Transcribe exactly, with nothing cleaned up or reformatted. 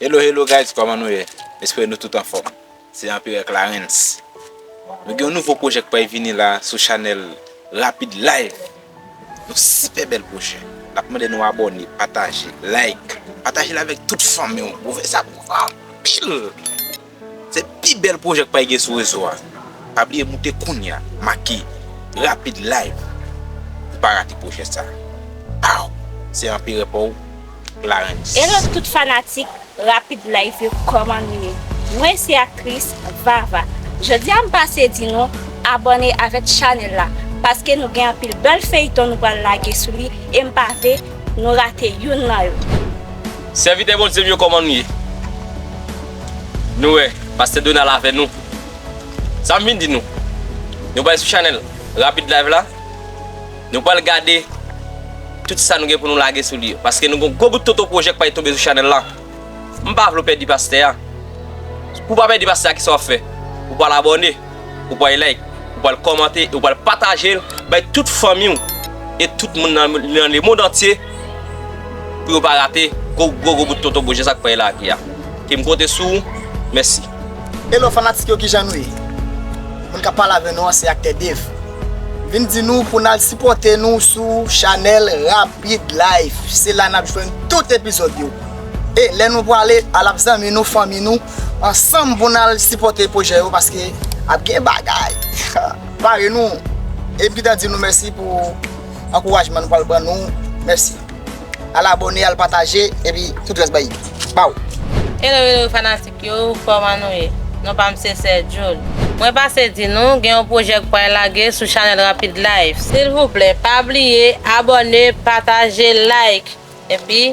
Hello, hello guys, kòman nou ye? M espere nou tout anfòm. Se Anperè Clarens. Nou gen yon nouvo pwojè k pral vini la sou chanèl Rapid Live. Yon sipè bèl pwojè. N ap mande nou abòne, pataje, like. Pataje l avèk tout fanmi w. Ou fè sa pou anpil. Se pi bèl pwojè k pral gen sou rezo a. Pa bliye moute kounye a, make Rapid Live. Pou pa rate pwojè sa. Pow! Se Anperè pa w, Clarens. Hello tout fanatik Rapid Live yo, kòman nou ye? Mwen se aktris Vava. Jodi a m pase di nou abòne avèk chanèl la, paske nou gen anpil bèl feyton nou pral lage sou li, e m pa vle nou rate youn nan yo. Sèvitè Bondye m yo, kòman nou ye? Nou wè, pastè Donald avè nou. Sa m vin di nou, nou pral sou chanèl Rapid Live la. Nou pral gade tout sa nou gen pou nou lage sou li yo. Paske nou gen yon gwo bout tonton pwojè k pral tonbe sou chanèl la. M pa vle w pèdi pastè a. Pou w pa pèdi pastè a, kisa w ap fè? Ou pral abòne, ou pral like, ou pral kòmante, ou pral pataje l bay tout fanmi w e tout moun nan, nan lemonn antye pou yo pa rate gwo gwo gwo bout tonton pwojè sa k pral lage a. Ke m konte sou ou. Mèsi. Hello fanatik yo, kijan nou ye? Moun k ap pale avè nou an se aktè Dave. Vin di nou pou n al sipòte nou sou chanèl Rapid Live. Se la n ap jwenn tout epizòd yo. E lè nou prale, al ap zanmi nou, fanmi nou, ansanm pou n al sipòte pwojè yo paske ap gen bagay. Pare nou. E m gentan di nou mèsi pou ankourajman nou pral ban nou. Mèsi. Al abòne, al pataje, epi tout rès bay. Baw. Hello, hello, fanatik yo, kòman nou ye? Non pa m se Sè Jul. Mwen pase di nou, gen yon pwojè k pral lage sou chanèl Rapid Live. Silvouplè, pa bliye abòne, pataje, like, epi